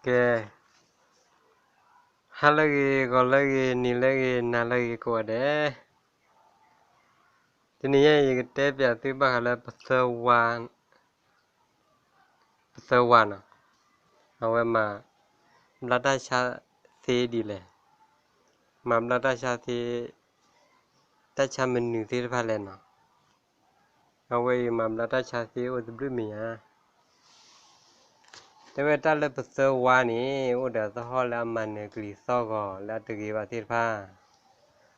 ကဲ, ဟါလၢအဂ့ၤ, ဂီၤလၢအဂ့ၤ, နံၤလၢအဂ့ၤ, နၤလၢအဂ့ၤကိးဂၤဒဲး, တနံၤညါအံၤ ယကတဲပၠးသုဘၣ်ဃးလၢပသၢဝါ, ပသၢဝါနီၤ, အဝဲမၤဘျါတၢ်ဆါသ့ဒ်လဲၣ်, မၤဘျါတၢ်ဆါသ့, တၢ်ဆါမနုၤသ့ၣ်တဖၣ်လဲၣ်နီၤ, အဝဲအံၤမၤဘျါတၢ်ဆါသ့အိၣ်တဘျုးမံၤညါ တဲဝဲတၢ်လၢပသၢဝါန့ၣ် အိၣ်ဒီးသဟီၣ်လၢအမၤနၢၤကလံၤသီၣ်ဂီၤလၢအတဂ့ၤဘၣ်သ့ၣ်တဖၣ်,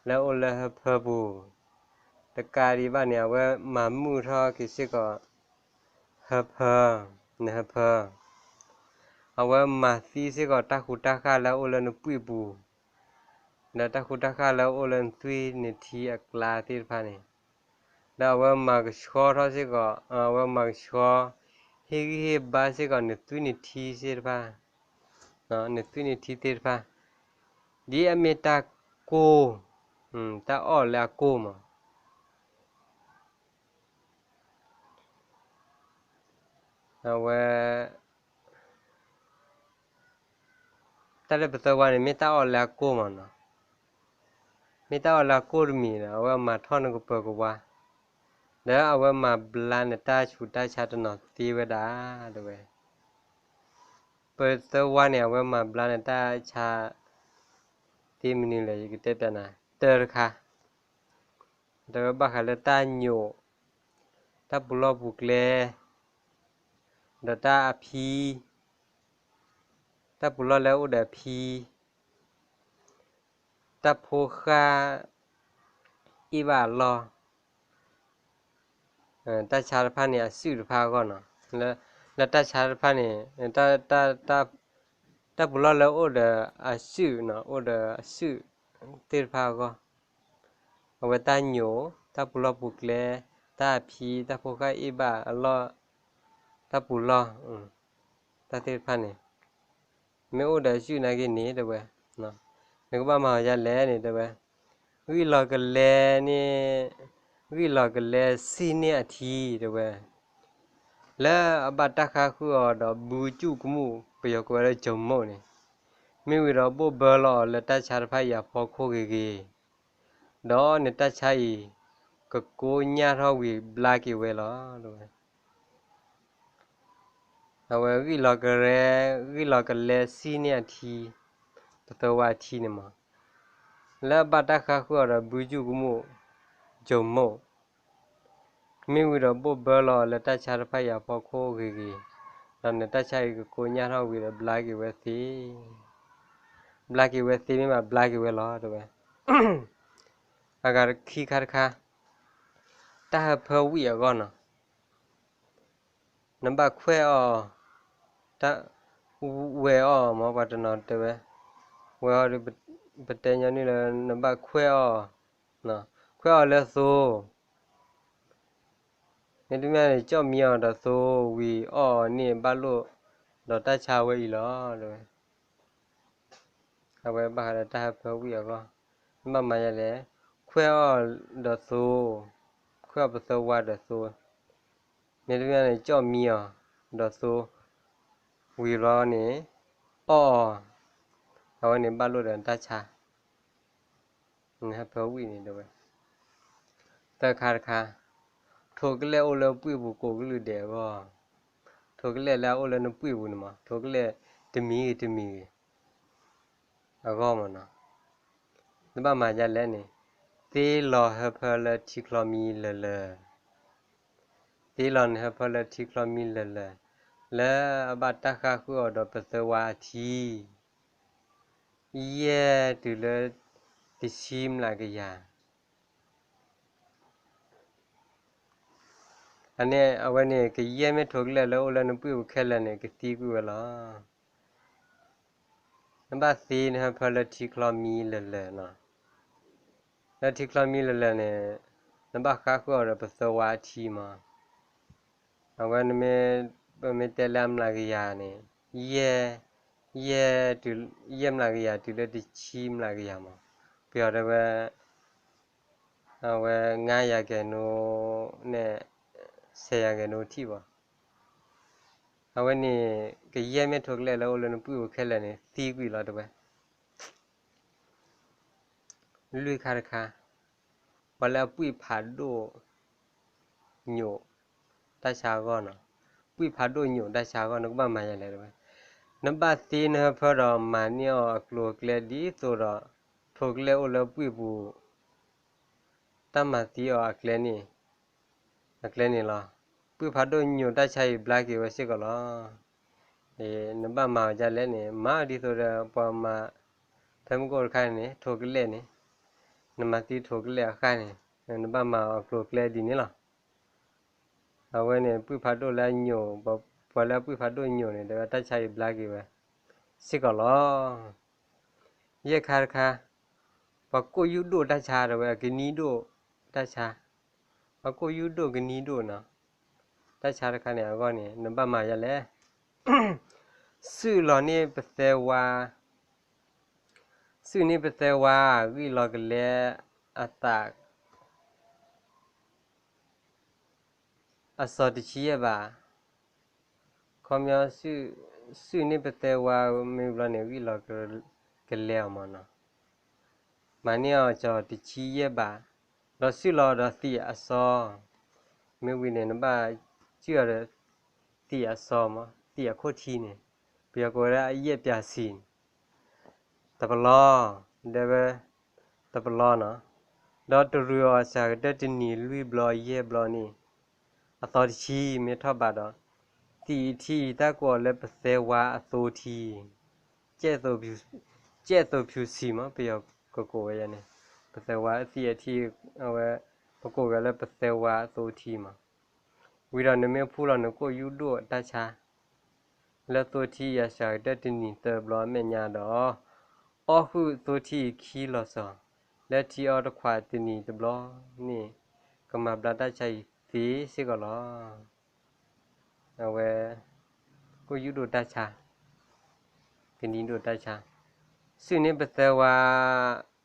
လၢအအိၣ်လၢဟၢဖၢပူၤ, တကးဒံးဘၣ်န့ၣ် အဝဲမၤမုာ်ထီၣ်က့ၤစ့ၢ်ကီး ဟၢဖၢ, နဟၢဖၢ, အဝဲမၤသံစ့ၢ်ကီးတၢ်ဃူတၢ်ဃၢ်လၢအအိၣ်လၢနပှံၢ်ပူၤ, ဒီးတၢ်ဃူတၢ်ဃၢ်လၢအအိၣ်လၢနသွံၣ်နထံအကျါသ့ၣ်တဖၣ်န့ၣ်, ဒီးအဝဲမၤကဆှီထီၣ်စ့ၢ်ကီး, အဝဲမၤကဆှီ, ဟ့ၣ်ဂံၢ်ဟ့ၣ်ဘါစ့ၢ်ကီးနသွံၣ်နထံသ့ၣ်တဖၣ်, နသွံၣ်နထံသ့ၣ်တဖၣ်, ဒ်အမ့ၢ်တၢ်ကိၢ်, တၢ်အီၣ်လၢအကိၢ်မး အဝဲ, တၢ်လၢပသၢဝါန့ၣ် မ့ၢ်တၢ်အီၣ်လၢအကိၢ်မးနီၤ, မ့ၢ်တၢ်အီၣ်လၢအကိၢ်တမံၤဒီး အဝဲမၤထီၣ်နကပၢၤကဝါ, ဒီးအဝဲမၤဘျါနတၢ်ဆူးတၢ်ဆါတနီၤသ့ဝဲဒၣ်, တဲဝဲ, ပသၢဝါန့ၣ် အဝဲမၤဘျါနတၢ်ဆါသ့မနုၤလဲၣ် ယကတဲပၠးနၤ, တၢတခါ တဲဝဲဘၣ်ဃးလၢတၢ်ညိး, တၢ်ပူၤလီၢ်ပူၤကျဲ, ဒီးတၢ်အဖံ, တၢ်ပူၤလီၢ်လၢအအိၣ်ဒီးအဖံ, တၢ်ဖိဃၢ်အ့ၣ်ဘၣ်အလီၢ်, တၢ်ဆါတဖၣ်န့ၣ် အစုၣ်တဖၣ်အဂီၢ်နီၤ, လၢတၢ်ဆါတဖၣ်န့ၣ်, တၢ်ပူၤလီၢ်လၢအအိၣ်ဒီးအစုၣ်, အိၣ်ဒီးအစုၣ်သ့ၣ်တဖၣ်အဂီၢ်, အဝဲတၢ်ညိး, တၢ်ပူၤလီၢ်ပူၤကျဲ, တၢ်အဖံ, တၢ်ဖိဃၢ်အ့ၣ်ဘၣ်အလီၢ်, တၢ်ပူၤလီၢ်, တၢ်သ့ၣ်တဖၣ်န့ၣ် မ့ၢ်အိၣ်ဒီးအစုၣ်နာ်က့န့ၣ် တဲဝဲ, နကဘၣ်မၤအီၤဒ်လဲၣ်န့ၣ် တဲဝဲ, ဂံၢ်လီၤကလဲန့ၣ်, ဂံၢ်လီၤကလဲစံၣ်န့ၢ်အထံ တဲဝဲ, လၢအဘၣ်တၢ်ဃါဃုာ်အီၤဒီးဘုကၠူၣ်ကမူၣ် ပယီၤကိးဝဲလၢ ကၠိၤမိၣ် န့ၣ်, မ့ၢ်ဝံၤဒီးဘိၣ်ဘၢလီၤအီၤလၢတၢ်ဆါတဖၣ်အံၤအဖီခိၣ်ဂ့ၤဂ့ၤ, ဒီးနတၢ်ဆါအံၤ ကကိညၢ်ထီၣ်ဝံၤဘျါက့ၤဝဲလီၤ တဲဝဲ. အဝဲဂံၢ်လီၤကရဲ, ဂံၢ်လီၤကလဲစံၣ်န့ၢ်အထံ, ပသၢဝါအထံန့ၣ်မး, လၢအဘၣ်တၢ်ဃါဃုာ်အီၤဒီးဘုကၠူၣ်ကမူၣ်, ကၠိၤမိၣ်, မ့ၢ်ဝံၤဒီးဘိၣ်ဘၢလီၤအီၤလၢတၢ်ဆါတဖၣ်အံၤအဖီခိၣ်ဂ့ၤဂ့ၤ, ဒီးနတၢ်ဆါအံၤကကိညၢ်ထီၣ်ဝံၤဒီးဘျါက့ၤဝဲသ့, ဘျါက့ၤဝဲသ့မ့ၢ်ဘၣ်ဘျါက့ၤဝဲလီၤ တဲဝဲ. အဂၤခံခါတခါ, တၢ်ဟၢဖၢဝံၣ်အဂီၢ်နီၤ, နဘၣ်ခွဲးအီၤ, တၢ်, ဝဲအီၤမး ပှၤတနီၤတဲဝဲ, ဝဲအီၤဒီး ပတဲညီနုၢ်လၢ နဘၣ်ခွဲးအီၤ, ခွဲးအီၤလၢသိ, မ့တမ့ၢ်န့ၣ် ကၠီၣ်မံအီၤဒီးသိဝံၤအီၣ်အီၤန့ၣ်ဘၣ်လိၣ်, ဒီးတၢ်ဆါဝဲအံၤလီၤ တဲဝဲ. အဝဲဘၣ်ဃးဒီးတၢ်ဟၢဖၢဝံၣ်အဂီၢ်, နဘၣ်မၤယၤလဲၣ်, ခွဲးအီၤဒီးသိ, ခွဲးအီၤပသၢဝါဒီးသိ, မ့တမ့ၢ်န့ၣ် ကၠီၣ်မံအီၤဒီးသိ, ဝံၤဘျီန့ၣ်, အီၣ်အီၤ, အဝဲန့ၣ်ဘၣ်လိၣ်ဒီးတၢ်ဆါ, နဟၢဖၢဝံၣ်န့ၣ်တဲဝဲ. သၢခါတခါ, ထိးကလဲၣ်အိၣ်လၢပှံၢ်ပူၤကိးကလုာ်ဒဲးအဂီၢ်, ထိးကလဲၣ်လၢအအိၣ်လၢနပှံၢ်ပူၤန့ၣ်မး ထိးကလဲၣ်တမံၤဂ့ၤတမံၤဂ့ၤ အဂီၢ်မးနီၤ, နဘၣ်မၤဒ်လဲၣ်န့ၣ်, သ့လီၤဟၢဖၢလၢထံချီမံလၢာ်လၢာ်, သ့လီၤနဟၢဖၢလၢထံချီမံလၢာ်လၢာ်, လၢအဘၣ်တၢ်ဃါဃုာ်အီၤဒီးပသၢဝါအထံ, ယဲၢ်တုၤလၢ တဆံမျးကယၤ အန့ၣ် အဝဲန့ၣ် ကယဲၢ်မ့ၢ်ထိးကလဲၣ်လၢအိၣ်လၢနပှံၢ်ပူၤခဲလၢာ်န့ၣ် ကသံကွံာ်ဝဲလီၤ. နဘၣ်သ့နဟၢဖၢလၢထံချီမံလၢာ်လၢာ်နီၤ. လၢထံချီမံလၢာ်လၢာ်န့ၣ် နဘၣ်ဃါဃုာ်အီၤဒီးပသၢဝါအထံမး. အဝဲနမ့ၢ် ပမ့ၢ်တဲလၢအမျးကယၤန့ၣ် ယဲၢ် ယဲၢ် ယဲၢ်မျးကယၤတုၤလၢတဆံမျးကယၤမး. ပယီၤတဲဝဲ အဝဲ ငါးရာခိုင်နှုန်း န့ၣ် ဆယ်ရာခိုင်နှုန်း ထံၣ်ဘၣ်. အဝဲန့ၣ် ကယဲၢ်မ့ၢ်ထိးကလဲၣ်လၢအိၣ်လၢနပုၢ်အိၣ်ခဲလၢာ်န့ၣ် သံကွံာ်လီၤတဲဝဲ. လွံၢ်ခါတခါ, ပှၤလၢအပုၢ်ဖးဒိၣ်ညိးတၢ်ဆါအဂီၢ်နီၤ, ပုၢ်ဖးဒိၣ်ညိးတၢ်ဆါအဂီၢ် နကဘၣ်မၤယၤလဲၣ်တဲဝဲ. နဘၣ်သ့နဟၢဖၢဒီးမၤန့ၢ်အီၤအကျိၤအကျဲဒ်သိးဒီး ထိးကလဲၣ်အိၣ်လၢပုၢ်ပူၤ တၢ်မၤသံအီၤအကျဲန့ၣ် အကျဲန့ၣ်လီၤ. ပုၢ်ဖးဒိၣ်ညိးတၢ်ဆါအံၤဘျါက့ၤဝဲစ့ၢ်ကီးလီၤ. နဘၣ်မၤအီၤဒ်လဲၣ်န့ၣ် မၤအီၤဒ်သိးဒီးပှၤမၤ ဖဲမုၢ်ကအိၣ်တခါန့ၣ် ထိးကလဲၣ်န့ၣ်, နမၤသံထိးကလဲၣ်အဃၢ်န့ၣ် နဘၣ်မၤအီၤအကျိၤအကျဲဒ်န့ၣ်လီၤ. အဝဲန့ၣ် ပုၢ်ဖးဒိၣ်လၢအညိး, ပှၤလၢအပုၢ်ဖးဒိၣ်ညိးန့ၣ် တဲဝဲတၢ်ဆါအံၤဘျါက့ၤဝဲစ့ၢ်ကီးလီၤ. ယဲၢ်ခါတခါ, ပှၤကိာ်ယူၢ်ဒိၣ်တၢ်ဆါတဲဝဲ အကနံဒိၣ်တၢ်ဆါ, ပှၤကိာ်ယူၢ်ဒိၣ်ကနံဒိၣ်နီၤ, တၢ်ဆါတခါန့ၣ်အဂီၢ်န့ၣ် နဘၣ်မၤယၤလဲၣ်. စုၣ်လီၤန့ၢ်ပသဲဝါ, စုၣ်န့ၢ်ပသဲဝါ ဂံၢ်လီၤကလဲအသး အစီၤတဆံယဲၢ်ဘး, ခီပညီ စုၣ်န့ၢ်ပသဲဝါမ့ၢ်ဘျီန့ၣ် ဂံၢ်လီၤကလဲအီၤမးနီၤ, မၤန့ၢ်အီၤစီၤတဆံယဲၢ်ဘး, ဒီးစုၣ်လီၤဒီးသံးအစီ, မ့ၢ်ဝံၤန့ၣ် နဘၣ်စုၣ်အီၤဒီးသံးအစီမး, သံးအခိၣ်ထံန့ၣ် ပယီၤကိးဝဲဒၣ်အယဲၢ်ပၠးစံၤန့ၣ် တပလီ, ဒဲဝဲ တပလီနီၤ, ဒီးတရူးအီၤစှၤကတၢၢ်တနံၤလွံၢ်ဘျီယဲၢ်ဘျီန့ၣ် အသီတဆံမ့ၢ်ထီၣ်ဘးဒီး, သံးအထံအံၤတၢ်ကိးအီၤလၢပသဲဝါအသိထံ, ကဲသိးဖြူဆံးမး ပယီၤကကိးဝဲယဲန့ၣ်, ပသဲဝါအသံးအထံ, အဝဲ ပကိးဝဲလၢပသဲဝါအသိထံမး. ဝံၤဒီးနမ့ၢ်ဖှူလီၤနကိာ်ယူၢ်ဒိၣ်တၢ်ဆါ လၢသိထံအံၤအစှၤကတၢၢ်တနံၤသၢဘျီအမဲာ်ညါဒီး, အီၣ်ဃုာ်သိထံအံၤခံလီၤစီၤ, လၢထံအီတခွးတနံၤတဘျီန့ၣ် ကမၤဘျါတၢ်ဆါအံၤသ့စ့ၢ်ကီးလီၤ. အဝဲ ကိာ်ယူၢ်ဒိၣ်တၢ်ဆါ, ကနံဒိၣ်တၢ်ဆါ, စုၣ်န့ၢ်ပသဲဝါ,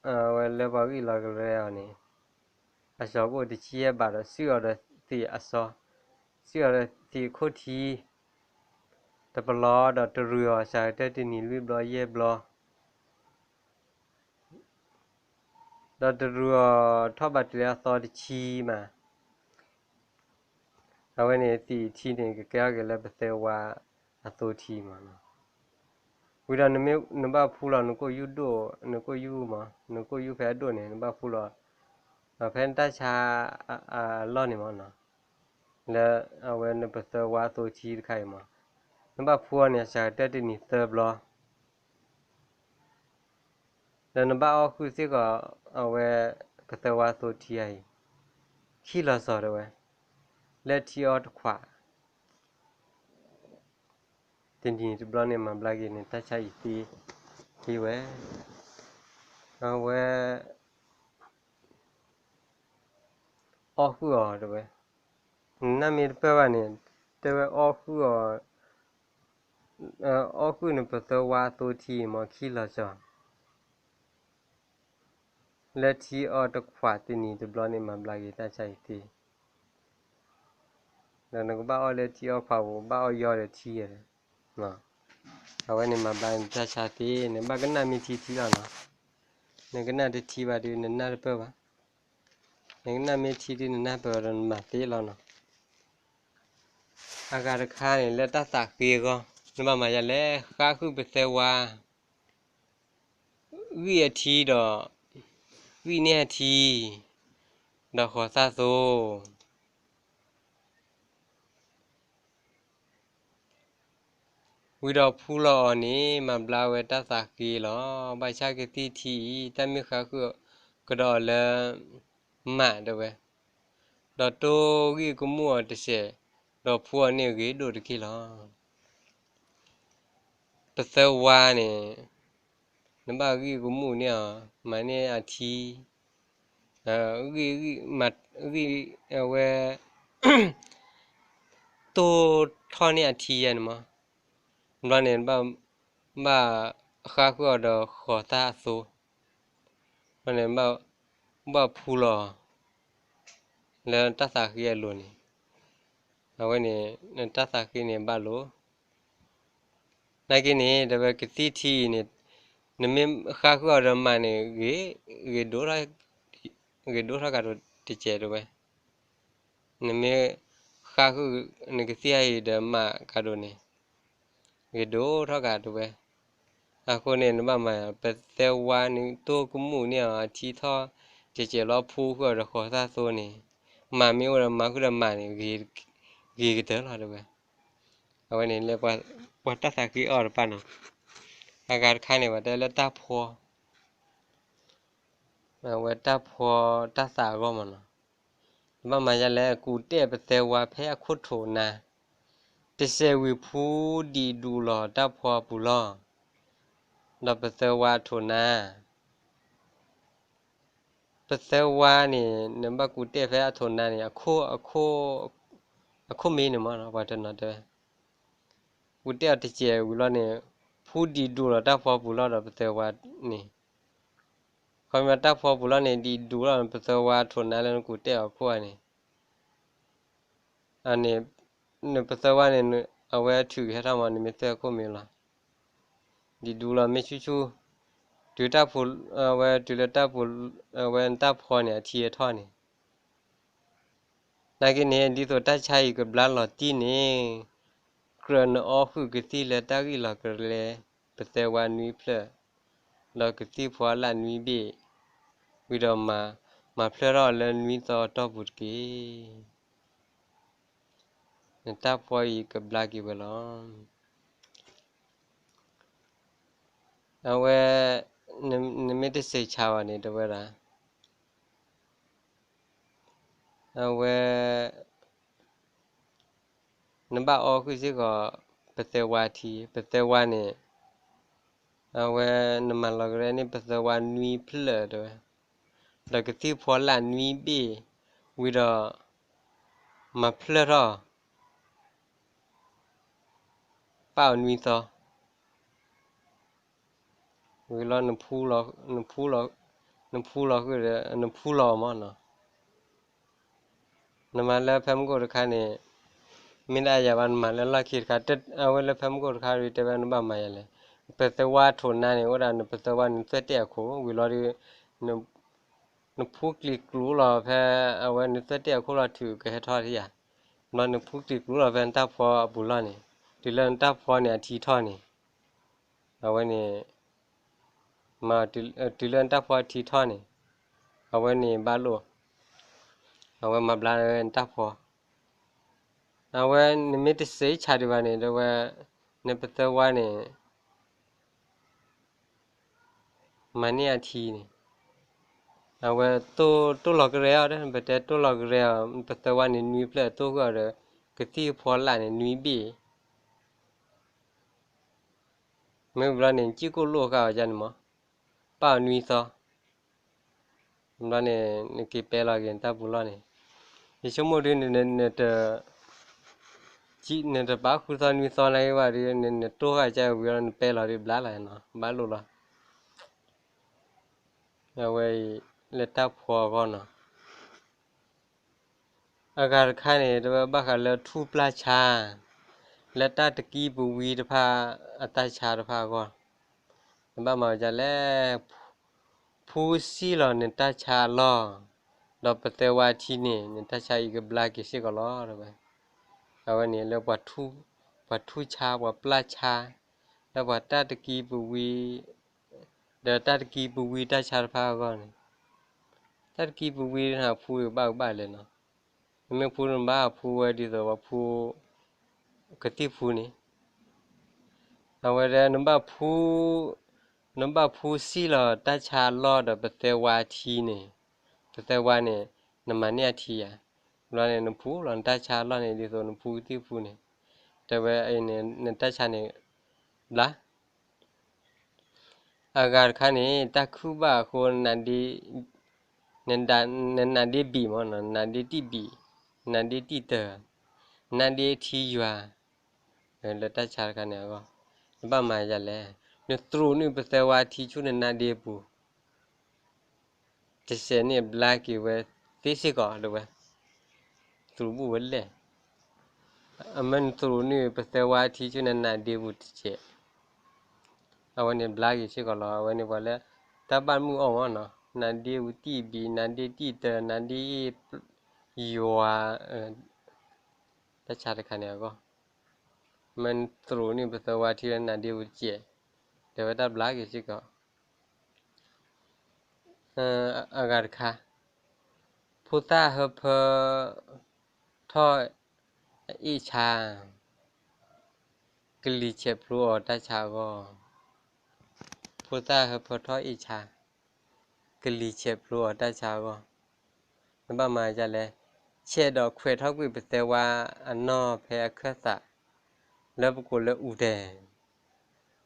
အဝဲလၢပှၤဂံၢ်လီၤကလဲအီၤန့ၣ် အစီၤကအိၣ်တဆံယဲၢ်ဘးဒီး စုၣ်အီၤဒီးသံးအစီ, စုၣ်အီၤဒီးသံးအခိၣ်ထံ တပလီဒီးတရူးအီၤစှၤကတၢၢ်တနံၤလွံၢ်ဘျီယဲၢ်ဘျီ, ဒီးတရူးအီၤထီၣ်ဘးတုၤလၢအသီတဆံမး, အဝဲန့ၣ်သံးအထံန့ၣ် ကကဲထီၣ်က့ၤလၢပသဲဝါအသိထံမးနီၤ. ဝံၤဒီးနမ့ၢ် နဘၣ်ဖှူလီၤနကိာ်ယူၢ်ဒိၣ်, နကိာ်ယူၢ်မး, နကိာ်ယူၢ်ဖဲအဒိၣ်န့ၣ် နဘၣ်ဖှူလီၤ ဖဲနတၢ်ဆါအလီၢ်န့ၣ်မးနီၤ, လၢအဝဲနပသဲဝါအသိထံတခါအံၤမး, နဘၣ်ဖှူအီၤန့ၣ် အစှၤကတၢၢ်တနံၤသၢဘျီ ဒီးနဘၣ်အီၣ်ဃုာ်စ့ၢ်ကီး အဝဲ ပသဲဝါအသိထံအံၤ ခံလီၤစီၤတဲဝဲ, လၢထံအီတခွး တနံၤတဘျီန့ၣ် မၤဘျါက့ၤန့ၣ် တၢ်ဆါအံၤသ့, သ့ဝဲ, အဝဲ အီၣ်ဃုာ်အီၤတဲဝဲ, နနၢ်မ့ၢ်တပၢၢ်ဘၣ်န့ၣ် တဲဝဲအီၣ်ဃုာ်အီၤ, အီၣ်ဃုာ်နပသဲဝါအသိထံမး ခံလီၤစီၤ လၢထံအီတခွးတနံၤတဘျီန့ၣ် မၤဘျါက့ၤတၢ်ဆါအံၤသ့, ဒီးနကဘၣ်အီၣ်လၢထံအီခွးပူၤ ဘၣ်အီၣ်ယီဒီးထံဧါ, အဝဲန့ၣ်မၤဘျါနတၢ်ဆါသ့, နဘၣ်ကနၣ်မ့ၢ်ထံထံလီၤနီၤ, နကနၣ်တထံဘၣ်ဒီး နနၢ်တပၢၢ်ဘၣ်, နကနၣ်မ့ၢ်ထံဒီး နနၢ်ပၢၢ်ဒီး နမၤသ့လီၤနီၤ. အဂၤတခါန့ၣ် လၢတၢ်သးဃ့အဂီၢ်, နဘၣ်မၤယၤလဲၣ်, ဃါဃုာ်ပသဲဝါ ဂံၢ်အထံဒီး ဂံၢ်န့ၢ်အထံ ဒီးဃီၤသၣ်သိ ဝံၤဒီးဖှူလီၤအီၤန့ၣ် မၤဘျါဝဲတၢ်သးဃ့လီၤ. ဘၣ်ဆၣ်ကသံၣ်ထံအံၤ တၢ်မ့ၢ်ဃါဃုာ်ကဒီးအီၤလၢ မးတဲဝဲ, ဒီးတိၢ်ဂံၢ်ကမူၣ်အီၤတစဲး, ဒီးဖှူအီၤန့ၢ်ဂ့ၤဒိၣ်တက့ၢ်လီၤ. ပသဲဝါန့ၣ် နဘၣ်ဂံၢ်ကမူၣ်န့ၢ်အီၤ, မၤန့ၢ်အထံ, ဂံၢ်, ဂံၢ်, အဝဲ တိၢ်ထီၣ်န့ၢ်အထံယဲန့ၣ်မး, ဘျီန့ၣ် ဘၣ်ဃါဃုာ်အီၤဒီးဃီၤသၣ်အသိ, ဘျီန့ၣ် ဘၣ်ဖှူလီၤ လၢတၢ်သးဃ့အလိၤန့ၣ်, အဝဲန့ၣ် တၢ်သးဃ့န့ၣ်ဘၣ်လိၤ နာ်က့န့ၣ် တဲဝဲကသံၣ်ထံအံၤန့ၣ် နမ့ၢ်ဃါဃုာ်အီၤဒီးမးန့ၣ် ဂ့ၤ, ဂ့ၤဒိၣ်ထီၣ်, ဂ့ၤဒိၣ်ထီၣ်ကဒီးတစဲးတဲဝဲ, နမ့ၢ်ဃါဃုာ်နကသံၣ်အံၤဒီးမးကဒီးန့ၣ် ဂ့ၤဒိၣ်ထီၣ်ကဒီးဝဲ. အဃိန့ၣ် နဘၣ်မၤ ပသၢဝါန့ၣ်တိၢ်ကမူၣ်န့ၢ်အီၤအထံထီၣ် ကဲးကဲးလီၤဖူဃုာ်အီၤဒီးဃီၤသၣ်သိန့ၣ်, မၤမ့ၢ်အိၣ်ဒီးမၤဃုာ်ဒီးမးန့ၣ် ဂ့ၤကတၢၢ်လီၤတဲဝဲ. အဝဲန့ၣ်လၢ ပှၤတၢ်သးက့ၤအီၤတဖၣ်နီၤ, အဂၤတခါန့ၣ် ပှၤတဲလၢတၢ်ဖှီ အဝဲတၢ်ဖှီတၢ်သးအဂီၢ်မးနီၤ, နဘၣ်မၤယလဲၣ် ကူးတဲာ်ပသၢဝါဖဲအခိၣ်ထိးနါ, တစဲးဝံၤဖူဒံးဒူးလီၤတၢ်ဖှီပူၤလီၢ်, ဒီးပသၢဝါထိးနါ ပသၢဝါန့ၣ် နဘၣ်ကူးတဲာ်ဖဲအထိးနါန့ၣ် အခိၣ်မ့ၢ်န့ၣ်မး ပှၤတနီၤတဲဝဲ, ကူးတဲာ်အီၤတစဲးဝံၤလီၤန့ၣ် ဖူဒံးဒူးလီၤတၢ်ဖှီပူၤလီၢ်ဒီးပသၢဝါန့ၣ်, ခီမ့ၢ်တၢ်ဖှီပူၤလီၢ်န့ၣ် ဒံးဒူးလီၤ ပသၢဝါထိးနါလၢနကူးတဲာ်အီၤခိၣ်ဧါန့ၣ် အန့ၣ် နပသၢဝါန့ၣ် အဝဲထုးကဟဲထီၣ်မး နမ့ၢ်သၢခိၣ်မ့ၢ်လီၤ. ဒံးဒူးလီၤမ့ၢ်ဆူၣ်ဆူၣ်, တုၤတၢ်ဖှီ အဝဲတုၤလၢတၢ်ဖှီ အဝဲနတၢ်ဖှီန့ၣ် အထံအထီၣ်န့ၣ်, နာ်က့န့ၣ် ဒ်သိးတၢ်ဆါအံၤကဘျါလီၤတံၢ်န့ၣ်, ကြၢးနအီၣ်ဃုာ်ကသံၣ်လၢတၢ်ဂံၢ်လီၤကရဲ ပသၢဝါနွံဖျၢၣ်, ဒီးကသံၣ်ဖှီအလၣ်နွံဘ့ၣ်, ဝံၤဒီးမၤဖျၢၣ်ထီၣ်လၢနွံသီအတီၢ်ပူၤတက့ၢ်. နတၢ်ဖှီအံၤကဘျါက့ၤဝဲလီၤ. အဝဲ နမ့ၢ်တစဲးဆါဘၣ်န့ၣ် တဲဝဲဒၣ် အဝဲ နဘၣ်အီၣ်ဃုာ်စ့ၢ်ကီး ပသၢဝါထံ, ပသၢဝါန့ၣ် အဝဲနမၤလီၤကရဲန့ၢ်ပသၢဝါနွံဖျၢၣ်တဲဝဲ, ဒီးကသံၣ်ဖှီလၣ်နွံဘ့ၣ်, ဝံၤဒီး မၤဖျၢၣ်ထီၣ် ပၢ်အီၤနွံသီ, ဝံၤလီၤ နဖူလီၤဃုာ်ဒီး နဖူလီၤအီၤမးနီၤ. နမၤလၢဖဲမုၢ်ကိၣ်တခါန့ၣ် မ့ၢ်ဒၣ်ယၤဘၣ် နမၤလၢလီၢ်ခံတခါ, အဝဲလၢဖဲမုၢ်ကိၣ်တခါ တဲဝဲနဘၣ်မၤယၤလဲၣ်. ပသၢဝါထိးနါန့ၣ် အိၣ်ဒၣ်နပသၢဝါန့ၣ် နသွဲၣ်တဲာ်အခိၣ် ဝံၤလီၤဒီး နဖူကျံၤကျူလီၤဖဲ အဝဲနသွဲၣ်တဲာ်အခိၣ်လီၤထုးကဟဲထီၣ်ထံၣ်ယၤ, ဘျီနဖူကျံၤကျူလီၤဖဲနတၢ်ဖှီအပူၤလီၢ်န့ၣ်, တုၤလၢနတၢ်ဖှီန့ၣ်အထံထီၣ်န့ၣ်, အဝဲန့ၣ် တုၤလၢနတၢ်ဖှီအထံထီၣ်န့ၣ်, အဝဲန့ၣ်ဘၣ်လိာ်, အဝဲမၤဘျါဝဲနတၢ်ဖှီ, အဝဲနမ့ၢ်တစဲးဆါဒံးဘၣ်န့ၣ် တဲဝဲ နပသၢဝါန့ၣ် မၤန့ၢ်အထံန့ၣ်, အဝဲတိၢ်လီၤကရဲအီၤဒီး ပတဲတိၢ်လီၤကရဲအီၤ ပသၢဝါန့ၣ် နွံဖျၢၣ်တိၢ်ဃုာ်အီၤဒီး ကသံၣ်ဖှီလၣ်န့ၣ် နွံဘ့ၣ် မ့ၢ်ဘျီန့ၣ် နစံၣ်ကိၣ်လိာ်ဃာ်အီၤဒ်န့ၣ်မး, ပၢ်အီၤနွံသီ, ဘျီန့ၣ် နက့ၤပဲလီၤက့ၤနတၢ်ပူၤလီၢ်န့ၣ်, ယဆိကမိၣ်ဒ် နတပၢ်ဃုသီနွံသီနာ်က့ဘၣ်ဒီး နတိၢ်ဃာ်ကဝံၤလီၤ နပဲလီၤဒီးဘျါလီၤနီၤ ဘၣ်လိာ်လီၤ. အဝဲအံၤ လၢတၢ်ဖှီအဂီၢ်နီၤ. အဂၤတခါန့ၣ် တဝဲဘၣ်ဃးလၢထူၣ်ပျၢ်ဆါ, လၢတၢ်တကံပဝံတဖၣ် အတၢ်ဆါတဖၣ်အဂီၢ်, နဘၣ်မၤဒ်လဲၣ်, ဖူစံၣ်လီၤနတၢ်ဆါအလီၢ်, ဒီးပသၢဝါထံန့ၣ် နတၢ်ဆါအံၤကဘျါက့ၤစ့ၢ်ကီးလီၤ တဝဲ. အဝဲန့ၣ်လၢ ပှၤထူၣ်ဆါ ပှၤပျၢ်ဆါ, လၢပှၤတၢ်တကံပဝံ ဒီးတၢ်တကံပဝံတၢ်ဆါတဖၣ်အဂီၢ်န့ၣ်, တၢ်တကံပဝံန့ၣ် ဖူဘၣ်ကဘၣ်လဲၣ်နီၤ. နမ့ၢ်ဖူနဘၣ်ဖူဝဲဒ်သိးပှၤဖူ ကသံၣ်ဖူန့ၣ်, အဝဲဒၣ် နဘၣ်ဖူ နဘၣ်ဖူစံၣ်လီၤတၢ်ဆါအလီၢ်ဒီးပသၢဝါထံန့ၣ်, ပသၢဝါန့ၣ် နမၤန့ၢ်အထံဧါ. ဘျီန့ၣ် နဖူလီၤနတၢ်ဆါအလီၢ်န့ၣ် ဒ်သိးနဖူကသံၣ်ဖူန့ၣ်, တဲဝဲအံၤန့ၣ် နတၢ်ဆါန့ၣ် ဘျါ အဂၤတခါန့ၣ် တၢ်ခုၣ်ဘၣ်အဃိ နနးဒ့ဘံၣ်မးနီၤ, နနးဒ့တံၢ်ဘံၣ်, နနးဒ့တံၢ်တၢၢ်, နနးဒ့ထံယွၤ, လၢတၢ်ဆါတခါန့ၣ်အဂီၢ်, နဘၣ်မၤဒ်လဲၣ်, နသရူးန့ၢ်ပသၢဝါထံဆူနနးဒ့ပူၤ တစဲးန့ၣ်ဘျါက့ၤဝဲသ့စ့ၢ်ကီး တဝဲ, သရူးဘူၣ်ဝဲလဲၣ်, အမ့ၢ်နသရူးန့ၢ်ပသၢဝါထံဆူနနးဒ့ပူၤတစဲး အဝဲန့ၣ်ဘျါက့ၤစ့ၢ်ကီးလီၤ. အဝဲန့ၣ်ပှၤလၢ တၢ်ဘၣ်မုၢ်အီၣ်မးနီၤ, နဒ့ဝံၤတံၢ်ဘံ, နဒ့တံၢ်တၢ, နဒ့အ့ၣ်ယွၤ, တၢ်ဆါတခါန့ၣ်အဂီၢ်, မ့ၢ်သရူးန့ၢ်ပသၢဝါထံလၢနဒ့ဝံၤတကဲး, တဲဝဲတၢ်ဘျါက့ၤစ့ၢ်ကီး အဂၤတခါ, ဖိသၣ်ဟၢဖၢထီၣ်အအ့ၣ်ဆါ, ကလံၤဆဲးဖျိအီၤတၢ်ဆါအဂီၢ်, ဖိသၣ်ဟၢဖၢထီၣ်အ့ၣ်ဆါ, ကလံၤဆဲးဖျိအီၤတၢ်ဆါအဂီၢ်, နဘၣ်မၤဒ်လဲၣ်, ဆဲးဒီးခွဲးထီၣ်ကွံာ်ပသၢဝါအနီၢ်ဖဲအခၢၣ်သး, လၢပကိးလၢအူတဲာ်,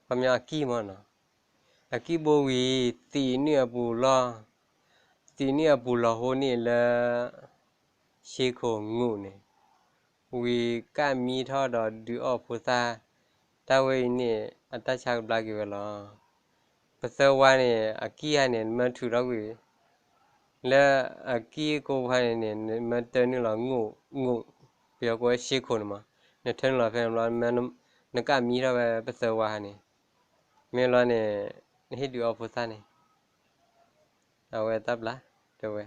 ခီပညီအကံၢ်မးနီၤ, အကံၢ်ဘိဝံၤ သံးနုာ်အပူၤလီၢ်, သံးနုာ်အပူၤလီၤဟိန့ၣ်လၢ ရှ့ခိၣ်ငူာ်န့ၣ်, ဝံၤကၣ်မံထီၣ်ဒီးဒုးအီၣ်ဖိသၣ်, တၢ်ဝဲအံၤန့ၣ် အတၢ်ဆါကဘျါက့ၤဝဲလီၤ. ပသၢဝါန့ၣ် အကံၢ်ဧါန့ၣ် နမ့ၢ်ထုးထီၣ်ကွံာ် လၢအကံၢ်ကိးဖါန့ၣ်န့ၣ် နမ့ၢ်တၢနုာ်လီၤငူာ်, ငူာ်, ပယီၤကိးဝဲရှ့ခိၣ်န့ၣ်မး, နထၢနုာ်လီၤဖဲန့ၣ်ဘျီ နကၣ်မံထီၣ်ဝဲပသၢဝါန့ၣ်, မ့ၢ်ဘျီန့ၣ် နဟ့ၣ်ဒုးအီၣ်ဖိသၣ်န့ၣ် အဝဲတၢ်ဘျါ, တဲဝဲ,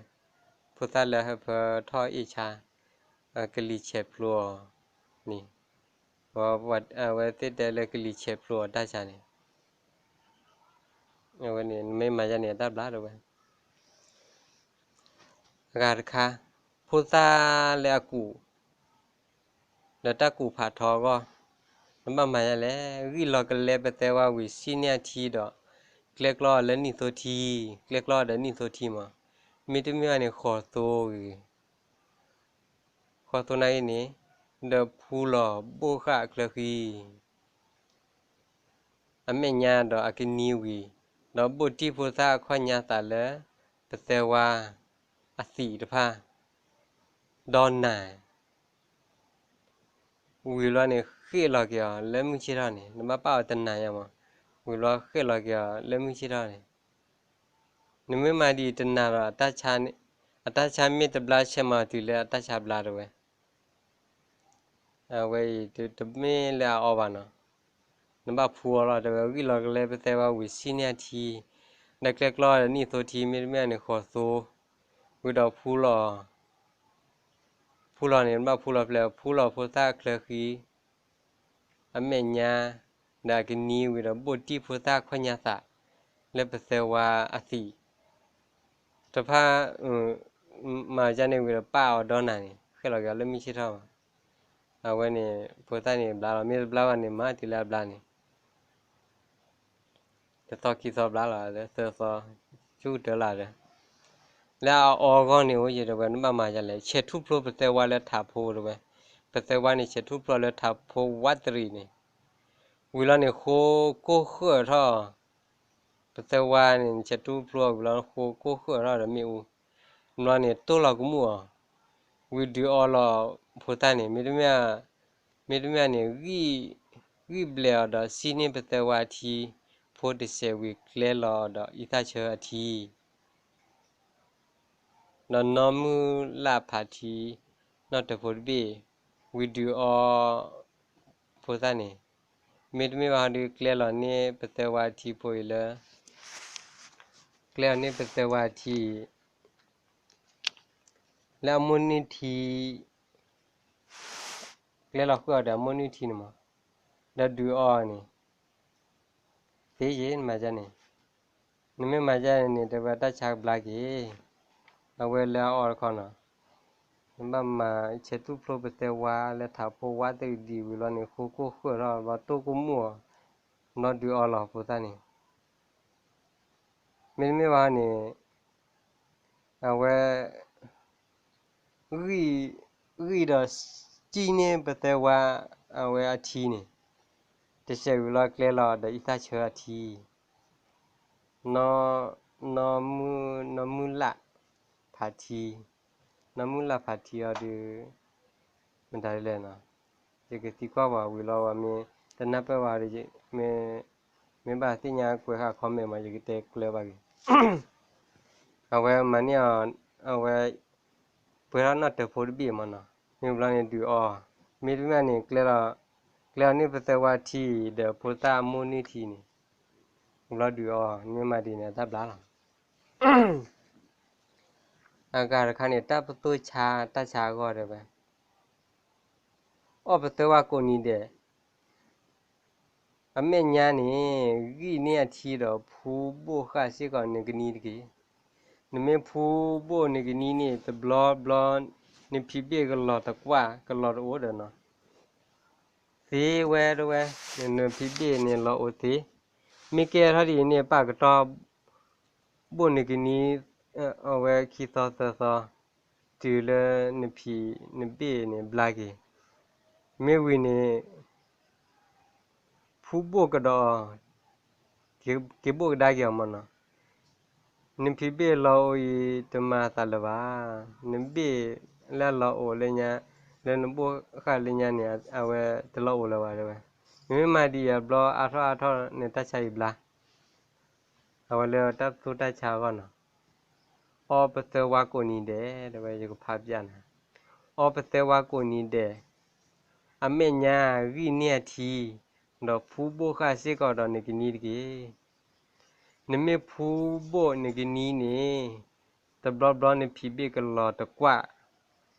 ဖိသၣ်လၢဟၢဖၢထီၣ်အ့ၣ်ဆါ, ကလံၤဆဲးဖျိအီၤန့ၣ်, အဝဲသ့ၣ်တဲလၢကလံၤဆဲးဖျိအီၤတၢ်ဆါန့ၣ်, အဝဲန့ၣ် နမ့ၢ်မၤယါန့ၣ် အတၢ်ဘျါတဲဝဲ အဂၤတခါ, ဖိသၣ်လၢအကူး လၢတၢ်ကူးဖးထီအဂီၢ်, နဘၣ်မၤယါလဲၣ်, ဂံၢ်လီၤကလဲပသဲဝါဝံၤ စံၣ်န့ၢ်အထံဒီး ကျဲကျီအီၤလၢနံၣ်သိထံ, ကျဲကျီအီၤဒီးနံၣ်သိထံမး, မ့တမ့ၢ်ဘၣ်န့ၣ် ဃီၤသိဂ့ၤ, ဃီၤသိနာ်က့န့ၣ်, ဒီးဖူလီၤဘိၣ်ဃာ်အချၢဃံ အမဲာ်ညါဒီးအကနံဝံၤ, ဒီးဘိၣ်တံၢ်ဖိသၣ်အခီၣ်ညါသးလၢ ပသဲဝါအသံးတဖၣ် ဒီးနၤ ဝံၤလီၤန့ၣ် ဃ့ၣ်လီၤက့ၤအီၤလၢမုၢ်ဆ့ၣ်ထီၣ်န့ၣ်, နဘၣ်ပာ်အီၤတနၤညါမး, ဝံၤလီၤဃ့ၣ်လီၤက့ၤအီၤလၢမုၢ်ဆ့ၣ်ထီၣ်န့ၣ်, နမ့ၢ်မၤဒ်တနၤဒီး အတၢ်ဆါမ့ၢ်တဘျါ ဆဲးမၤတုၤလၢအတၢ်ဆါဘျါတဲဝဲ အဝဲအံၤတမ့ၢ်လၢအအီဘၣ်နီၤ, နဘၣ်ဖူအီၤလီၤ တဲဝဲ, ဂံၢ်လီၤကလဲပသဲဝါဝံၤ စံၣ်န့ၢ်အထံ, ဒီးကျဲကျီဒီးနံၣ်သိထံ မ့တမ့ၢ်န့ၣ် ဃီၤသိ, ဝံၤဒီးဖူလီၤ, ဖူလီၤန့ၣ် နဘၣ်ဖူလီၤဖဲလဲၣ်, ဖူလီၤဖိသၣ်အချၢဃံ အမဲာ်ညါ, ဒီးအကနံဝံၤဒီးဘိၣ်တံၢ်ဖိသၣ်အခီၣ်ညါသး လၢပသဲဝါအသံး တဖၣ် မၤဒ်န့ၣ်ဝံၤဒီးပာ်အီၤဒီးနၤန့ၣ် ဃ့ၣ်လီၤက့ၤအီၤလၢမုၢ်ဆ့ၣ်ထီၣ်မး, အဝဲန့ၣ် ဖိသၣ်န့ၣ်ဘျါလီၤ, မ့ၢ်တဘျါဘၣ်န့ၣ် မၤတုၤလၢအဘျါန့ၣ် တသီခံသီဘျါလီၤ, သၢသီ, ဆူၣ်တၢ်လၢ်ဒီး, လၢအအီအဂီၢ်န့ၣ် အိၣ်ယဲတဲဝဲ နဘၣ်မၤဒ်လဲၣ်, ဆဲးထူၣ်ဖျိပသဲဝါလၢထးဖိတဲဝဲ, ပသဲဝါန့ၣ် ဆဲးထူၣ်ဖျိလၢထးဖိဝးတရံးန့ၣ်, ဝံၤလီၤန့ၣ် ဃိကိၢ်ဃၢၣ်ထီၣ် ပသဲဝါန့ၣ် ဆဲးထူၣ်ဖျိဝံၤလီၤ ဃိကိၢ်ဃၢၣ်ထီၣ်ဒီးမ့ၣ်အူ, ဘျီန့ၣ် တိၢ်လီၤကမူၣ်အီၤ, ဝံၤဒုးအီလီၤဖိသၣ်န့ၣ် မ့တမ့ၢ်, မ့တမ့ၢ်န့ၣ် ဂံၢ်ဘျဲးအီၤဒီးစံၣ်န့ၢ်ပသဲဝါထံ ဖိတစဲးဝံၤကျဲလီၤဒီးအံသၣ်ဆၢအထံ ဒီးနီၢ်မုၢ်လၢ်ဖးထံ, နီၢ်တၢၤဖိတဘ့ၣ်, ဝံၤဒုးအီဖိသၣ်န့ၣ်, မ့တမ့ၢ်ဘၣ်ဟီဒုး ကျဲလီၤန့ၢ်ပသဲဝါထံဖိအံၤလၢ, ကျဲလီၤန့ၢ်ပသဲဝါထံအံၤ, လၢအမိၢ်နုၢ်ထံ, ကျဲလီၤဃုာ်အီၤဒီးအမိၢ်နုၢ်ထံန့ၣ်မး, ဒီးဒုးအီန့ၣ် သ့ယ့ၣ် နမၤဒ်န့ၣ်, နမ့ၢ်မၤဒ်န့ၣ် တဲဝဲတၢ်ဆါကဘျါက့ၤ, အဝဲလၢအအီတခီနီၤ, နဘၣ်မၤဆဲးထူၣ်ဖျိပသဲဝါလၢထးဖိဝးတရံးဒံးဝံၤလီၤန့ၣ် ဃိကိၢ်ဃၢၣ်ထီၣ် ဘျီတိၢ်ကိၢ်မူၣ်အီၤ, ဘျီဒုးအီလီၤဖိသၣ်န့ၣ်, မ့တမ့ၢ်ဘၣ်န့ၣ်, အဝဲ ဂံၢ်, ဂံၢ်ဒီးစံၣ်န့ၢ်ပသဲဝါ အဝဲအထံန့ၣ်, တစဲးဝံၤလီၤကျဲလီၤဒီးအံသၣ်ဆၢအထံ, နီၢ်, နီၢ်မုၢ်လၢ်ဖးထံ, နီၢ်မုၢ်လၢ်ဖးထံအီၤဒုး, မတၤဒ်လဲၣ်နီၤ, ယကသံကွၢ်ပှၤဝံၤလီၤ ပှၤမ့ၢ်တနၢ်ပၢၢ်ဘၣ်ဒီး, မ့ၢ်ဘၣ်သ့ၣ်ညါကွဲးဃာ် comment မး ယကတဲကျၢၤဘၣ်က့ၤ အဝဲမၤန့ၢ်အီၤ, အဝဲ ပှဲၤထီၣ်နီၢ်တၢၤဖိတဘ့ၣ်မးနီၤ, မ့ၢ်ဘျီန့ၣ်ဒုးအီ, မ့တမ့ၢ်န့ၣ် ကျဲလီၤ, ကျဲလီၤန့ၢ်ပသဲဝါထံဒီးဖိသၣ်အမိၢ်နုၢ်ထံန့ၣ်, ဘျီဒုးအီၣ် နမ့ၢ်မၤဒ်န့ၣ် အတၢ်ဘျါလီၤ. အဂၤတခါန့ၣ် တၢ်ပသိၣ်ဆါတၢ်ဆါအဂီၢ်တဲဝဲ, အီၣ်ပသၢဝါကိးနံၤဒဲး, အမဲာ်ညါန့ၣ် ဂံၢ်န့ၢ်အထံဒီး ဖူဘိၣ်ဃာ်စ့ၢ်ကီးနကနံတက့ၢ်. နမ့ၢ်ဖူဘိၣ်နကနံန့ၣ် တဘျီဘျီ နဖံးဘ့ၣ်ကလီၤတကွၢ် ကလီၤတအိၣ်ဒီးနီၤ သ့ဝဲတဲဝဲ, နဖံးဘ့ၣ်န့ၣ်လီၤအိၣ်သ့, မ့ၢ်ကဲထီၣ်ဒ်အံၤန့ၣ် ပာ်ကတီၢ် ဘိၣ်နကနံ အဝဲခံသီသၢသီ, တုၤလၢနဖံးနဘ့ၣ်န့ၣ်ဘျါက့ၤ, မ့ၢ်ဝံၤန့ၣ် ဖူဘိၣ်ကဒီးအီၤ, က့ၤဘိၣ်ကဒါက့ၤအီၤမ့ၢ်နီၤ. နဖံးဘ့ၣ်လီၤအိၣ်အံၤ တမၤသးလၢၤဘၣ်, နဘ့ၣ်လၢအလီၤအိၣ်လၢညါ, လၢနဘိၣ်ဃာ်လၢညါန့ၣ် အဝဲတလီၤအိၣ်လၢၤဘၣ်တဲဝဲ. နမ့ၢ်မၤဒ်အံၤအဘျီအါထီၣ်အါထီၣ်န့ၣ် တၢ်ဆါအံၤဘျါ, အဝဲလၢတၢ်ပသိၣ်တၢ်ဆါအဂီၢ်နီၤ. အီၣ်ပသၢဝါကိးနံၤဒဲး တဲဝဲ ယကဖးပျၢ်နၤ, အီၣ်ပသၢဝါကိးနံၤဒဲး, အမဲာ်ညါဂံၢ်န့ၢ်အထံ, ဒီးဖူဘိၣ်ဃာ်စ့ၢ်ကီးဒီးနကနံတက့ၢ်. နမ့ၢ်ဖူဘိၣ်နကနံန့ၣ် တဘျီဘျီနဖံးဘ့ၣ်ကလီၤတကွၢ်,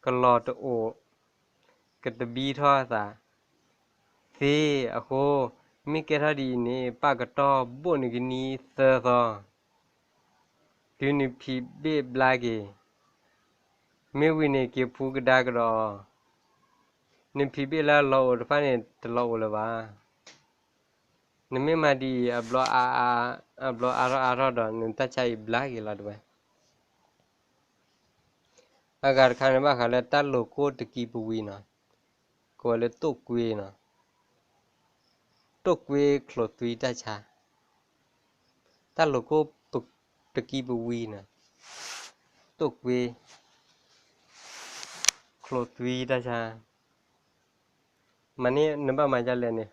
ကလီၤတအိၣ်, ကတဘံထီၣ်သး, သ့အဃိ, မ့ၢ်ကဲထီၣ်ဒ်အံၤန့ၣ် ပာ်ကတီၢ်ဘိၣ်နကနံသၢသီ, တုၤနဖံးဘ့ၣ်ဘျါက့ၤ, မ့ၢ်ဝံၤန့ၣ်က့ၤဖူကဒါကဒီးအီၤ, နဖံးဘ့ၣ်လၢအလီၤအိၣ်တဖၣ်န့ၣ် တလီၤအိၣ်လၢၤဘၣ်. နမ့ၢ်မၤဒ်အံၤ အဘျီအါအါ, အဘျီအါထီၣ်အါထီၣ်ဒီး နတၢ်ဆါအံၤဘျါက့ၤလီၤတဲဝဲ. အဂၤတခါန့ၣ်ဘၣ်ဃးလၢတၢ်လိာ်ကိၢ်တကံပဝံၤနီၤ, ကိးဝဲလၢတိၣ်ကွ့နီၤ, တိၣ်ကွ့ချိးသွံတၢ်ဆါ, တၢ်လိာ်ကိၢ်တကံပဝံၤနီၤ, တိၣ်ကွ့ချိးသွံတၢ်ဆါ, မၤန့ၢ်နဘၣ်မၤဒ်လဲၣ်န့ၣ်,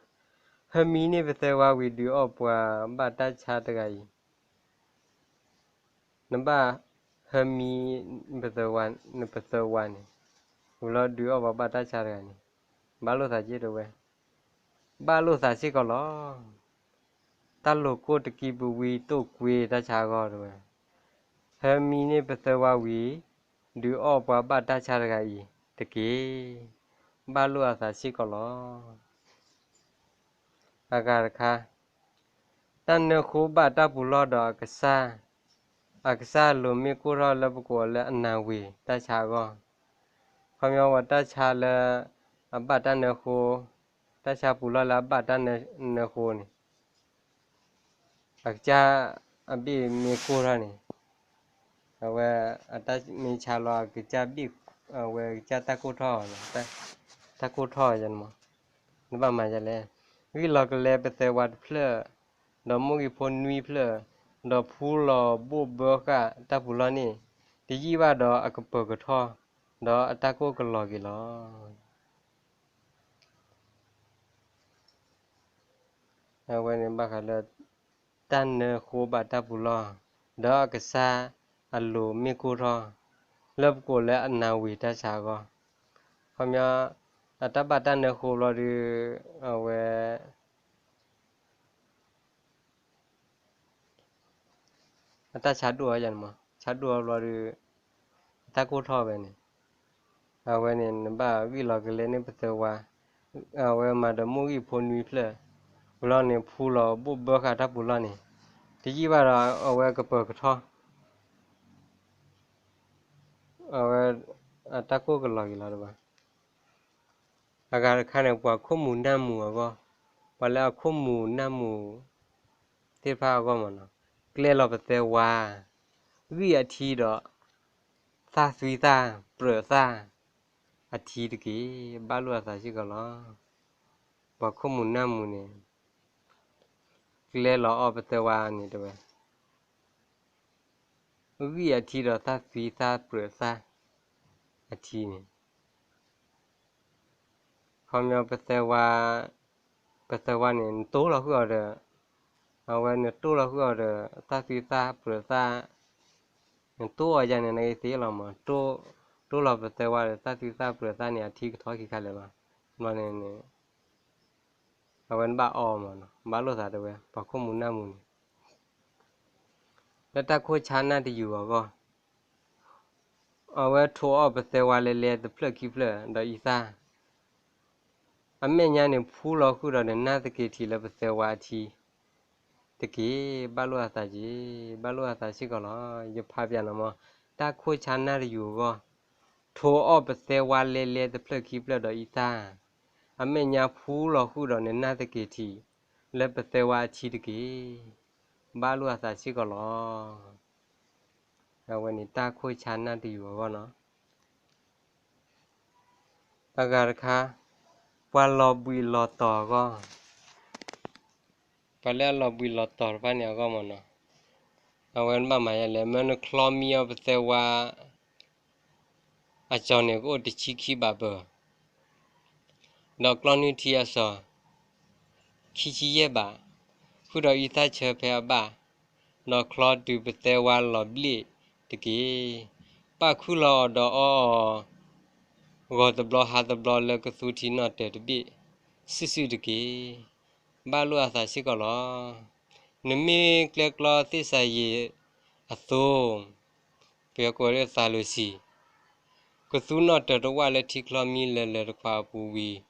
ဟၢမံန့ၢ်ပသၢဝါဝံၤ ဒုးအီၣ်ပှၤဘၣ်တၢ်ဆါတဂၤအံၤ, နဘၣ်ဟၢမံ ပသၢဝါ, နပသၢဝါန့ၣ်, ဝံၤလီၤဒုးအီၣ်ပှၤဘၣ်တၢ်ဆါတဂၤန့ၣ်, ဘၣ်လိာ်သးက့တဲဝဲ, ဘၣ်လိာ်သးစ့ၢ်ကီးလီၤ. တၢ်လိာ်ကိၢ်တကံပဝံၤ တိၣ်ကွ့တၢ်ဆါအဂီၢ်တဲဝဲ, ဟၢမံန့ၢ်ပသၢဝါဝံၤ ဒုးအီၣ်ပှၤဘၣ်တၢ်ဆါတဂၤအံၤတက့ၢ်. ဘၣ်လိာ်အသးစ့ၢ်ကီးလီၤ. အဂၤတခါ, တၢ်နၢဃိဘၣ်တၢ်ပူၤလီၢ်ဒီးအကစၢ်, အကစၢ်အလိၤမ့ၢ်ကိၢ်ထီၣ်လၢပကိးလၢအနၤဝ့ၤတၢ်ဆါအဂီၢ်, ခီပညီဝဲတၢ်ဆါလၢအဘၣ်တၢ်နၢဃိ, တၢ်ဆါပူၤလီၢ်လၢအဘၣ်တၢ်နၢဃိန့ၣ် အကစၢ်အဘ့ၣ်မ့ၢ်ကိၢ်ထီၣ်န့ၣ်, အဝဲအတၢ်မ့ၢ်ဆါလီၤ အကစၢ်ဘ့ၣ်, အဝဲကစၢ်တၢ်ကိၢ်ထီၣ်, တၢ်ကိၢ်ထီၣ်ယဲန့ၣ်မး, နဘၣ်မၤဒ်လဲၣ်, ဂံၢ်လီၤကလဲပသၢဝါတဖျၢၣ်, ဒီးမိၢ်ဂံၢ်ဖိနွံဖျၢၣ်, ဒီးဖူလီၤဘိၣ်ဘၢဃာ်တၢ်ပူၤလီၢ်န့ၣ်, တယံာ်ဘၣ်ဒီးအကပၢၤကထီၣ်, ဒီးအတၢ်ကိၢ်ကလီၤက့ၤလီၤ. အဝဲန့ၣ်ဘၣ်ဃးလၢ တၢ်နၢဃိဘၣ်တၢ်ပူၤလီၢ်, ဒီးအကစၢ်အလိၤမ့ၢ်ကိၢ်ထီၣ်, လၢပကိးလၢအနၤဝ့ၤတၢ်ဆါအဂီၢ်, ခီပညီ အတၢ်ဘၣ်တၢ်နၢဃိဘျီဒီး အဝဲ အတၢ်ဆါဒိၣ်အီၤယဲန့ၣ်မး, ဆါဒိၣ်အီၤဘျီဒီး အတၢ်ကိၢ်ထီၣ်ဝဲန့ၣ်, အဝဲန့ၣ် နဘၣ်ဂံၢ်လီၤကလဲန့ၢ်ပသၢဝါ, အဝဲမၤဒီးမိၢ်ဂံၢ်ဖိနွံဖျၢၣ်, ဝံၤလီၤန့ၣ်ဖူလီၤဘိၣ်ဘၢဃာ်တၢ်ပူၤလီၢ်န့ၣ်, တယံာ်ဘၣ်ဒီးအဝဲကပၢၤကထီၣ်, အဝဲ အတၢ်ကိၢ်ကလီၤက့ၤလီၤတဘၣ်. အဂၤတခါန့ၣ် ပှၤခိၣ်မူၤနၢ်မူၤအဂီၢ်, ပှၤလၢအခိၣ်မူၤနၢ်မူၤသ့ၣ်တဖၣ်အဂီၢ်မးနီၤ, ကျဲလီၤပသၢဝါ, ဂံၢ်အထံဒီး သၣ်သွံသၣ်ပြၢးသၣ်အထံတက့ၢ်. ဘၣ်လိာ်အသးစ့ၢ်ကီးလီၤ. ပှၤခိၣ်မူၤနၢ်မူၤန့ၣ် ကျဲလီၤအီၣ်ပသၢဝါန့ၣ်တဲဝဲ ဂံၢ်အထံဒီးသၣ်သွံသၣ်ပြၢးသၣ်အထံန့ၣ်, ခီပညီပသၢဝါ, ပသၢဝါန့ၣ် နတိၢ်လီၤဃုာ်အီၤဒီး, အဝဲနတိၢ်လီၤဃုာ်အီၤဒီး သၣ်သွံသၣ်ပြၢးသၣ်, နတိၢ်အီၤယါန့ၣ် နကသ့လီၤမး, တိၢ်လီၤပသၢဝါဒီး သၣ်သွံသၣ်ပြၢးသၣ်န့ၣ် အထံကထီၣ်ခံခါလၢာ်လီၤ. ဘျီန့ၣ်န့ၣ် အဝဲနဘၣ်အီမးနီၤ, ဘၣ်လိာ်သးတဲဝဲ ပှၤခိၣ်မူၤနၢ်မူၤန့ၣ် လၢတၢ်ခိၣ်ဆါနၢ်တယူာ်အဂီၢ်, အဝဲထိးအီၣ်ပသဲဝါလဲလဲတဖျၢၣ်ခံဖျၢၣ်ဒီးအံသၣ်, အမဲာ်ညါန့ၣ် ဖှူလီၤဃုာ်ဒီးနနၢ်သက့ၤထံးလၢပသဲဝါအထံတက့ၢ်. ဘၣ်လိာ်အသးက့ၤ, ဘၣ်လိာ်အသးစ့ၢ်ကီးလီၤ. ယဖးပၠးနၤမး, တၢ်ခိၣ်ဆါနၢ်တယူာ်အဂီၢ်, ထိးအီၣ်ပသဲဝါလဲလဲတဖျၢၣ်ခံဖျၢၣ်ဒီးအံသၣ်, အမဲာ်ညါဖှူလီၤဃုာ်ဒီးနနၢ်သက့ၤထံး လၢပသဲဝါအထံတက့ၢ်. ဘၣ်လိာ်အသးစ့ၢ်ကီးလီၤ. အဝဲန့ၣ်တၢ်ခိၣ်ဆါနၢ်တယူာ်အဂီၢ်နီၤ. အဂၤတခါ, ပှၤလီၤဘှံးလီၤတီၤအဂီၢ်, ပှၤလၢအလီၤဘှံးလီၤတီၤတဖၣ်န့ၣ်အဂီၢ်မးနီၤ. အဝဲဘၣ်မၤယဲလဲၣ်, မ့ၢ်နချီမံအီၤပသဲဝါ အစီၤန့ၣ် ကအိၣ်တဆံခံဘးဘၢ ဒီးကျီနုၢ်ထံအစီၤ ခံဆံယဲၢ်ဘး, ဃုာ်ဒီးအံသၣ်ဆၢဖဲအဘၣ်, ဒီးချီတုၤပသဲဝါလီၤဘျ့ၣ်တက့ၢ်. ပာ်ခုၣ်လီၤအီၤဒီးအီအီၤ ဂီၤတဘျီဟါတဘျီလၢကသူထံနီၣ်တၢၤတဘ့ၣ် စုာ်စုာ်တက့ၢ်. ဘၣ်လိာ်အသးစ့ၢ်ကီးလီၤ. နမ့ၢ်ကျဲကျီသ့ၣ်စၤယံးအသိ ပယီၤကိးဝဲလၢသးလွဲၣ်ဆံး, ကသူနီၣ်တၢၤတဝၣ်လၢထံချီမံလၢာ်လၢာ်တခွးအပူၤဝံၤ,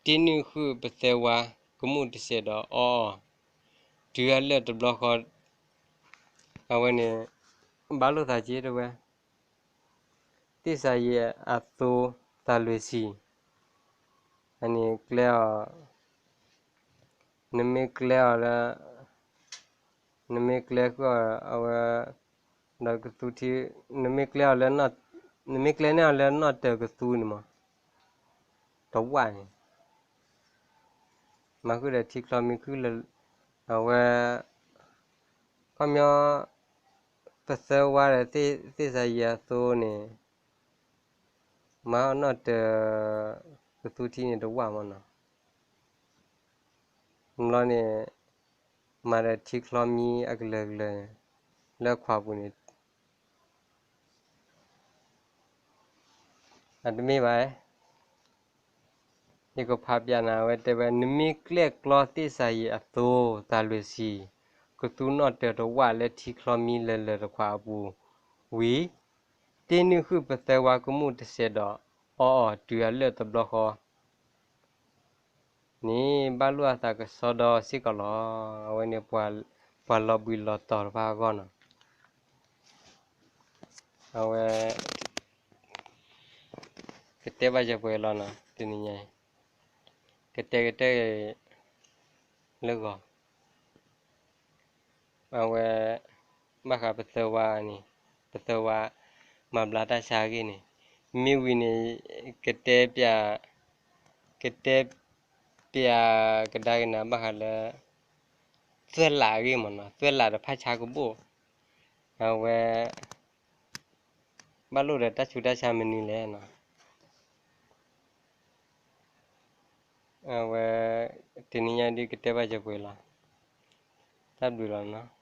တ့နုာ်ဃုာ်ပသဲဝါကမူၣ်တစဲးဒီးအီအီၤ တုၤအလၢာ်တဘျီဃီ, အဝဲန့ၣ် ဘၣ်လိာ်သးက့ၤတဝဲ သ့ၣ်စၤယံးအသိသးလွဲၣ်ဆံး, အန့ၣ်ကျဲအီၤ, နမ့ၢ်ကျဲအီၤလၢ, နမ့ၢ်ကျဲဃုာ်အီၤအဝဲ, ဒီးကသူထံ, နမ့ၢ်ကျဲအီၤလၢ, နမ့ၢ်ကျဲန့ၢ်အီၤလၢနီၣ်တၢၤကသူန့ၣ်မး, တဝၣ်န့ၣ် မၤဃုာ်ဒီးထံချီမံခုၣ်လၢာ်, အဝဲ, ခီပညီ ပသဲဝါဒီးသ့ၣ်စၤယံးအသိန့ၣ်, မၤအီၤနီၣ်တၢၤကသူထံန့ၣ်တဝၣ်မးနီၤ. ဘျီန့ၣ် မၤဒီးထံချီမံအကလၢာ်ကလၢာ်န့ၣ် လၢခွးပူၤန့ၣ် အတမ့ၢ်ဘၣ်, ယကဖးပၠးနၤ အဝဲတဲဝဲ နမ့ၢ်ကျဲကျီသ့ၣ်စၤယံးအသိသးလွဲၣ်ဆံး, ကသူနီၣ်တၢၤတဝၣ်လၢထံချီမံလၢာ်လၢာ်တခွးအပူၤဝံၤ, တ့နုာ်ဃုာ်ပသဲဝါကမူၣ်တစဲးဒီးအီအီၤတုၤအလၢာ်တဘျီဃီ န့ၣ် ဘၣ်လိာ်အသးကစီဒီစ့ၢ်ကီးလီၤ. အဝဲန့ၣ် ပှၤလီၤဘှံးလီၤတီၤတဖၣ်အဂီၢ်နီၤ. အဝဲ ကတဲဘၣ်ယပှဲၤလီၤနီၤ တနံၤညါအံၤ, ကတဲကတဲလၢဂီၤ အဝဲ ဘၣ်ဃးပသၢဝါန့ၣ်, ပသၢဝါ မၤဘျါတၢ်ဆါအဂ့ၢ်န့ၣ်, မ့ၢ်ဝံၤန့ၣ် ကတဲပျး, ကတဲပျးကဒါက့ၤနၤဘၣ်ဃးလၢ သွဲၣ်လးအဂ့ၢ်မ့ၢ်နီၤ, သွဲၣ်လးဒီးဖးဆါကဘိၣ်, အဝဲ ဘၣ်လိာ်ဒီးတၢ်ဆူးတၢ်ဆါမနုၤလဲၣ်နီၤ. အဝဲ တနံၤညါဒ်ကတဲဘၣ်ယပှဲၤလီၤ. တၢ်ဘျုးလီၤနီၤ.